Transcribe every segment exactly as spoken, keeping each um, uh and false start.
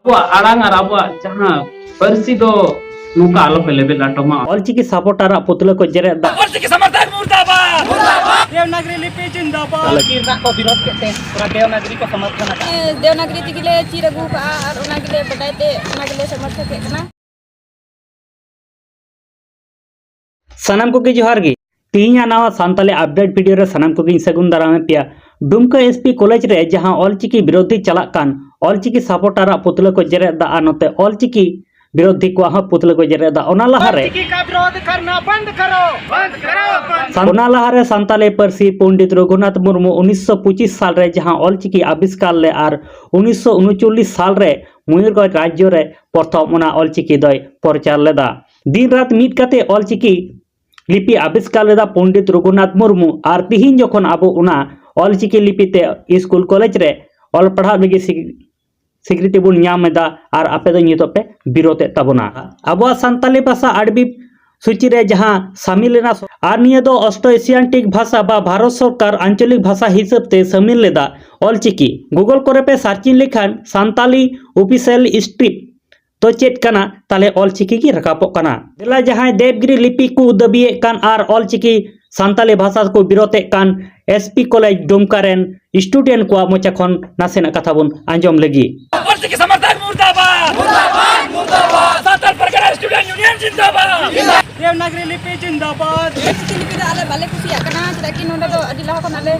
ᱟᱵᱚᱣᱟᱜ ᱟᱲᱟᱝ ᱟᱨ ᱟᱵᱚᱣᱟᱜ ᱡᱟᱦᱟᱸ ᱯᱟᱹᱨᱥᱤ ᱫᱚ ᱱᱚᱝᱠᱟ ᱟᱞᱚᱯᱮ ᱞᱮᱵᱮᱫ ᱞᱟᱴᱚᱢᱟ᱾ ᱚᱞᱪᱤᱠᱤ ᱥᱟᱯᱚᱴᱟᱨᱟᱜ ᱯᱩᱛᱞᱟᱹ ᱠᱚ ᱡᱮᱨᱮᱫ ᱫᱟ᱾ ᱚᱞᱪᱤᱠᱤ ᱥᱚᱢᱚᱨᱛᱷᱚᱠ ᱢᱩᱨᱫᱟᱵᱟᱫ᱾ ᱢᱩᱨᱫᱟᱵᱟᱫ᱾ ᱫᱮᱵᱽᱱᱟᱜᱽᱨᱤ ᱞᱤᱯᱤ ᱡᱤᱱᱫᱟᱵᱟᱫ᱾ ᱚᱞᱪᱤᱠᱤ ᱨᱮᱱᱟᱜ ᱠᱚ ᱵᱤᱨᱳᱫ ᱠᱮᱫ ᱛᱮ ᱚᱱᱟ ᱫᱮᱵᱽᱱᱟᱜᱽᱨᱤ ᱠᱚ ᱥᱚᱢᱚᱨᱛᱷᱚᱱ ᱟᱠᱟᱫᱼᱟ᱾ ᱫᱮᱵᱽᱱᱟᱜᱽᱨᱤ ᱛᱮᱜᱮ ᱞᱮ ᱪᱮᱫ ᱟᱹᱜᱩ ᱠᱟᱜᱼᱟ ᱟᱨ ᱚᱱᱟ ᱜᱮᱞᱮ ᱵᱟᱰᱟᱭ ᱛᱮ ᱚᱱᱟ ᱜᱮᱞᱮ ᱥᱚᱢᱚᱨᱛᱷᱚᱠᱮᱫ ᱠᱟᱱᱟ᱾ ᱥᱟᱱᱟᱢ ᱠᱚᱜᱮ ᱡᱚᱦᱟᱨ ᱜᱮ᱾ ᱛᱮᱦᱮᱧᱟᱜ ᱱᱟᱣᱟ ᱥᱟᱱᱛᱟᱞᱤ ᱟᱯᱰᱮᱴ ᱵᱷᱤᱰᱤᱭᱳ ᱨᱮ ᱥᱟᱱᱟᱢ ᱠᱚᱜᱮᱧ ᱥᱟᱹᱜᱩᱱ ᱫᱟᱨᱟᱢᱮᱫ ᱯᱮᱭᱟ᱾ ᱰᱩᱢᱠᱟ ᱮᱥ ᱯᱤ ᱠᱚᱞᱮᱡᱽ ᱨᱮ ᱡᱟᱦᱟᱸ ᱚᱞᱪᱤᱠᱤ ᱵᱤᱨᱳᱫᱷᱤ ᱪᱟᱞᱟᱜ ᱠᱟᱱ ᱚᱞᱪᱤᱠᱤ ᱥᱟᱯᱚᱴᱟᱨᱟᱜ ᱯᱩᱛᱞᱟᱹ ᱠᱚ ᱡᱮᱨᱮᱫ ᱫᱟ ᱟᱨ ᱱᱚᱛᱮ ᱚᱞᱪᱤᱠᱤ ᱵᱤᱨᱳᱫᱷᱤ ᱠᱚᱣᱟᱜ ᱦᱚᱸ ᱯᱩᱛᱞᱟᱹ ᱠᱚ ᱡᱮᱨᱮᱫ ᱫᱟ᱾ ᱚᱱᱟ ᱞᱟᱦᱟᱨᱮ ᱚᱞᱪᱤᱠᱤ ᱠᱟ ᱵᱤᱨᱳᱫᱷ ᱠᱟᱨᱱᱟ ᱵᱚᱱᱫ ᱠᱟᱨᱳ, ᱵᱚᱱᱫ ᱠᱟᱨᱳ, ᱵᱚᱱᱫ᱾ ᱚᱱᱟ ᱞᱟᱦᱟᱨᱮ ᱥᱟᱱᱛᱟᱞᱤ ᱯᱟᱹᱨᱥᱤ ᱯᱚᱱᱰᱤᱛ ᱨᱚᱜᱷᱩᱱᱟᱛᱷ ᱢᱩᱨᱢᱩ ᱩᱱᱤᱥᱥᱚ ᱯᱚᱸᱪᱤᱥ ᱥᱟᱞ ᱨᱮ ᱡᱟᱦᱟᱸ ᱚᱞᱪᱤᱠᱤ ᱟᱵᱤᱥᱠᱟᱨ ᱞᱮᱫ ᱟᱨ ᱩᱱᱤᱥᱥᱚ ᱩᱱᱩᱪᱚᱞᱞᱤᱥ ᱥᱟᱞ ᱨᱮ ᱢᱚᱭᱩᱨᱵᱷᱚᱸᱡᱽ ᱨᱟᱡᱽᱡᱚ ᱨᱮ ᱯᱨᱚᱛᱷᱚᱢ ᱚᱱᱟ ᱚᱞᱪᱤᱠᱤ ᱫᱚᱭ ᱯᱨᱚᱪᱟᱨ ᱞᱮᱫᱟ᱾ ᱫᱤᱱ ᱨᱟᱛ ᱢᱤᱫ ᱠᱟᱛᱮ ᱚᱞᱪᱤᱠᱤ ᱞᱤᱯᱤ ᱟᱵᱤᱥᱠᱟᱨ ᱞᱮᱫᱟ ᱯᱚᱱᱰᱤᱛ ᱨᱚᱜᱷᱩᱱᱟᱛᱷ ᱢᱩᱨᱢᱩ᱾ ᱟᱨ ᱛᱤᱦᱤᱧ ᱡᱚᱠᱷᱚᱱ ᱟᱵᱚ ᱚᱱᱟ ᱚᱞᱪᱤᱠᱤ ᱞᱤᱯᱤ ᱛᱮ ᱥᱠᱩᱞ ᱠᱚᱞᱮᱡᱽ ᱨᱮ ᱚᱞ ᱯᱟᱲᱦᱟᱣ ᱞᱟᱹᱜᱤᱫ ᱥᱤᱠ-, ᱥᱤᱠᱨᱤᱛᱤ ᱵᱚᱱ ᱧᱟᱢ ᱮᱫᱟ ᱟᱨ ᱟᱯᱮ ᱫᱚ ᱱᱤᱛᱚᱜ ᱯᱮ ᱵᱤᱨᱳᱫᱷ ᱮᱫ ᱛᱟᱵᱚᱱᱟ᱾ ᱟᱵᱚᱣᱟᱜ ᱥᱟᱱᱛᱟᱞᱤ ᱵᱷᱟᱥᱟ ᱟᱨᱵᱤ ᱥᱩᱪᱤ ᱨᱮ ᱡᱟᱦᱟᱸ ᱥᱟᱢᱤᱞ ᱮᱱᱟ ᱟᱨ ᱱᱤᱭᱟᱹ ᱫᱚ ᱚᱥᱴᱨᱳ ᱮᱥᱤᱭᱟᱱᱴᱤᱠ ᱵᱷᱟᱥᱟ ᱵᱟ ᱵᱷᱟᱨᱚᱛ ᱥᱚᱨᱠᱟᱨ ᱟᱧᱪᱚᱞᱤᱠ ᱵᱷᱟᱥᱟ ᱦᱤᱥᱟᱹᱵ ᱛᱮ ᱥᱟᱢᱤᱞ ᱞᱮᱫᱟ ᱚᱞᱪᱤᱠᱤ᱾ ᱜᱩᱜᱚᱞ ᱠᱚᱨᱮ ᱯᱮ ᱥᱟᱨᱪᱤᱝ ᱞᱮᱠᱷᱟᱱ ᱥᱟᱱᱛᱟᱞᱤ ᱚᱯᱷᱤᱥᱤᱭᱟᱞ ᱥᱠᱨᱤᱯᱴ ᱫᱚ ᱪᱮᱫ ᱠᱟᱱᱟ? ᱛᱟᱦᱞᱮ ᱚᱞᱪᱤᱠᱤ ᱜᱮ ᱨᱟᱠᱟᱵᱚᱜ ᱠᱟᱱᱟ᱾ ᱫᱮᱞᱟ ᱡᱟᱦᱟᱸᱭ ᱫᱮᱵᱽᱜᱤᱨᱤ ᱞᱤᱯᱤ ᱠᱚ ᱫᱟᱹᱵᱤᱭᱮᱫ ᱠᱟᱱ ᱟᱨ ᱚᱞᱪᱤᱠᱤ ᱥᱟᱱᱛᱟᱞᱤ ᱵᱷᱟᱥᱟ ᱠᱚ ᱵᱤᱨᱳᱫᱷᱮᱫ ᱠᱟᱱ ᱮᱥ ᱯᱤ ᱠᱚᱞᱮᱡᱽ ᱰᱩᱢᱠᱟ ᱨᱮᱱ ᱥᱴᱩᱰᱮᱱᱴ ᱠᱚᱣᱟᱜ ᱢᱚᱪᱟ ᱠᱷᱚᱱ ᱱᱟᱥᱮᱱᱟᱜ ᱠᱟᱛᱷᱟ ᱵᱚᱱ ᱟᱸᱡᱚᱢ ᱞᱮᱜᱮ᱾ ᱚᱞᱪᱤᱠᱤ ᱥᱚᱢᱚᱨᱛᱷᱚᱠ ᱢᱩᱨᱫᱟᱵᱟᱫ᱾ ᱢᱩᱨᱫᱟᱵᱟᱫ, ᱢᱩᱨᱫᱟᱵᱟᱫ᱾ ᱥᱟᱱᱛᱟᱞ ᱯᱟᱨᱜᱟᱱᱟ ᱥᱴᱩᱰᱮᱱᱴ ᱭᱩᱱᱤᱭᱚᱱ ᱡᱤᱱᱫᱟᱵᱟᱫ᱾ ᱫᱮᱵᱽᱱᱟᱜᱽᱨᱤ ᱞᱤᱯᱤ ᱡᱤᱱᱫᱟᱵᱟᱫ᱾ ᱚᱞᱪᱤᱠᱤ ᱞᱤᱯᱤ ᱫᱚ ᱟᱞᱮ ᱵᱟᱞᱮ ᱠᱩᱥᱤᱭᱟᱜ ᱠᱟᱱᱟ, ᱪᱮᱫᱟᱜ ᱠᱤ ᱱᱚᱰᱮ ᱫᱚ ᱟᱹᱰᱤ ᱞᱟᱦᱟ ᱠᱷᱚᱱ ᱟᱞᱮ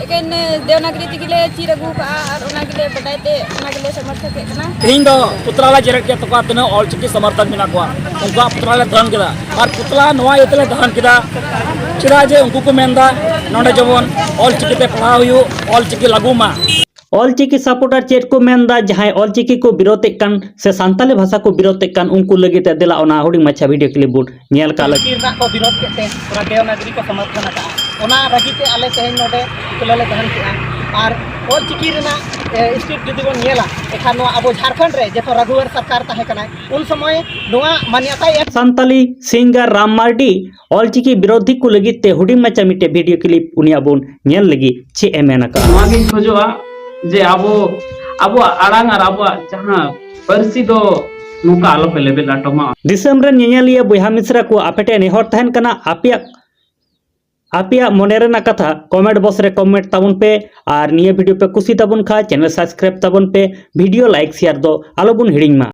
ᱮᱠᱮᱱ ᱫᱮᱵᱽᱱᱟᱜᱽᱨᱤ ᱛᱮᱜᱮ ᱞᱮ ᱪᱮᱫ ᱟᱹᱜᱩ ᱠᱟᱜᱼᱟ ᱟᱨ ᱚᱱᱟ ᱜᱮᱞᱮ ᱵᱟᱰᱟᱭ ᱛᱮ ᱚᱱᱟ ᱜᱮᱞᱮ ᱥᱚᱢᱚᱨᱛᱷᱚᱠᱮᱫ ᱠᱟᱱᱟ᱾ ᱛᱮᱦᱮᱧ ᱫᱚ ᱯᱩᱛᱞᱟ ᱞᱮ ᱡᱮᱨᱮᱫ ᱠᱮᱫ ᱛᱟᱠᱚᱣᱟ, ᱛᱤᱱᱟᱹᱜ ᱚᱞᱪᱤᱠᱤ ᱥᱚᱢᱚᱨᱛᱷᱚᱠ ᱢᱮᱱᱟᱜ ᱠᱚᱣᱟ, ᱩᱱᱠᱩᱣᱟᱜ ᱯᱩᱛᱞᱟ ᱞᱮ ᱫᱟᱦᱚᱱ ᱠᱮᱫᱟ᱾ ᱟᱨ ᱯᱩᱛᱞᱟ ᱱᱚᱣᱟ ᱤᱭᱟᱹ ᱛᱮᱞᱮ ᱫᱟᱦᱚᱱ ᱠᱮᱫᱟ, ᱪᱮᱫᱟᱜ ᱡᱮ ᱩᱱᱠᱩ ᱠᱚ ᱢᱮᱱᱫᱟ ᱱᱚᱰᱮ ᱡᱮᱢᱚᱱ ᱚᱞᱪᱤᱠᱤ ᱛᱮ ᱯᱟᱲᱦᱟᱣ ᱦᱩᱭᱩᱜ, ᱚᱞᱪᱤᱠᱤ ᱞᱟᱹᱜᱩ ᱢᱟ᱾ ᱚᱞᱪᱤᱠᱤ ᱥᱟᱯᱚᱨᱴᱟᱨ ᱪᱮᱫ ᱠᱚ ᱢᱮᱱᱫᱟ? ᱡᱟᱦᱟᱸᱭ ᱚᱞᱪᱤᱠᱤ ᱠᱚ ᱵᱤᱨᱳᱫᱷᱮᱫ ᱠᱟᱱ ᱥᱮ ᱥᱟᱱᱛᱟᱞᱤ ᱵᱷᱟᱥᱟ ᱠᱚ ᱵᱤᱨᱳᱫᱷᱮᱫ ᱠᱟᱱ, ᱩᱱᱠᱩ ᱞᱟᱹᱜᱤᱫ ᱛᱮ ᱫᱮᱞᱟ ᱚᱱᱟ ᱦᱩᱰᱤᱧ ᱢᱟᱪᱷᱟ ᱵᱷᱤᱰᱤᱭᱳ ᱠᱞᱤᱯ ᱵᱚᱱ ᱧᱮᱞ ᱠᱟᱜ ᱞᱟᱹᱜᱤᱫ᱾ ᱪᱤᱠᱤ ᱨᱮᱱᱟᱜ ᱠᱚ ᱵᱤᱨᱳᱫᱷ ᱠᱮᱫ ᱛᱮ ᱚᱱᱟ ᱫᱮᱣᱱᱟᱜᱽᱨᱤ ᱠᱚ ᱥᱚᱢᱚᱨᱛᱷᱚᱱ ᱟᱠᱟᱫᱼᱟ᱾ ᱚᱱᱟ ᱨᱟᱹᱜᱤ ᱛᱮ ᱟᱞᱮ ᱛᱮᱦᱮᱧ ᱱᱚᱰᱮ ᱯᱩᱛᱞᱟᱹ ᱞᱮ ᱫᱟᱦᱚᱱ ᱠᱮᱫᱼᱟ᱾ ᱟᱨ ᱚᱞ ᱪᱤᱠᱤ ᱨᱮᱱᱟᱜ, ᱮ, ᱥᱠᱨᱤᱯᱴ ᱡᱩᱫᱤ ᱵᱚᱱ ᱧᱮᱞᱟ, ᱮᱱᱠᱷᱟᱱ ᱱᱚᱣᱟ ᱟᱵᱚ ᱡᱷᱟᱲᱠᱷᱚᱸᱰ ᱨᱮ ᱡᱚᱠᱷᱚᱱ ᱨᱟᱜᱷᱩᱣᱟᱨ ᱥᱚᱨᱠᱟᱨ ᱛᱟᱦᱮᱸ ᱠᱟᱱᱟᱭ, ᱩᱱ ᱥᱚᱢᱚᱭ ᱱᱚᱣᱟ ᱢᱟᱱᱭᱟᱛᱟᱭ ᱮᱢ ᱥᱟᱱᱛᱟᱞᱤ ᱥᱤᱝᱜᱟᱨ ᱨᱟᱢ ᱢᱟᱨᱰᱤ ᱚᱞᱪᱤᱠᱤ ᱵᱤᱨᱳᱫᱷᱤ ᱠᱚ ᱞᱟᱹᱜᱤᱫ ᱛᱮ ᱦᱩᱰᱤᱧ ᱢᱟᱪᱷᱟ ᱢᱤᱫᱴᱮᱡ ᱵᱷᱤᱰᱤᱭᱳ ᱠᱞᱤᱯ ᱩᱱᱤᱭᱟᱜ ᱵᱚᱱ ᱧᱮᱞ ᱞᱟᱹᱜᱤᱫ ᱪᱮᱫ ᱮ ᱢᱮᱱ ᱟᱠᱟᱫᱼᱟ᱾ ᱱᱚᱣᱟ ᱜᱤᱧ ᱠᱷᱚᱡᱚᱜᱼᱟ ᱡᱮ ᱟᱵᱚ ᱟᱵᱚᱣᱟᱜ ᱟᱲᱟᱝ ᱟᱨ ᱟᱵᱚᱣᱟᱜ ᱡᱟᱦᱟᱸ ᱯᱟᱹᱨᱥᱤ ᱫᱚ ᱱᱚᱝᱠᱟ ᱟᱞᱚᱯᱮ ᱞᱮᱵᱮᱫ ᱞᱟᱴᱚᱢᱟ᱾ ᱫᱤᱥᱚᱢ ᱨᱮᱱ ᱧᱮᱧᱮᱞᱤᱭᱟᱹ ᱵᱚᱭᱦᱟ ᱢᱤᱥᱨᱟ ᱠᱚ, ᱟᱯᱮ ᱴᱷᱮᱱ ᱱᱮᱦᱚᱨ ᱛᱟᱦᱮᱱ ᱠᱟᱱᱟ, ᱟᱯᱮᱭᱟᱜ ᱟᱯᱮᱭᱟᱜ ᱢᱚᱱᱮ ᱨᱮᱱᱟᱜ ᱠᱟᱛᱷᱟ comment box ᱨᱮ comment ᱛᱟᱵᱚᱱ ᱯᱮ᱾ ᱟᱨ ᱱᱤᱭᱟᱹ video ᱯᱮ ᱠᱩᱥᱤ ᱛᱟᱵᱚᱱ ᱠᱷᱟᱱ channel subscribe ᱛᱟᱵᱚᱱ ᱯᱮ, video like share ᱫᱚ ᱟᱞᱚᱵᱚᱱ ᱦᱤᱲᱤᱧ ᱢᱟ᱾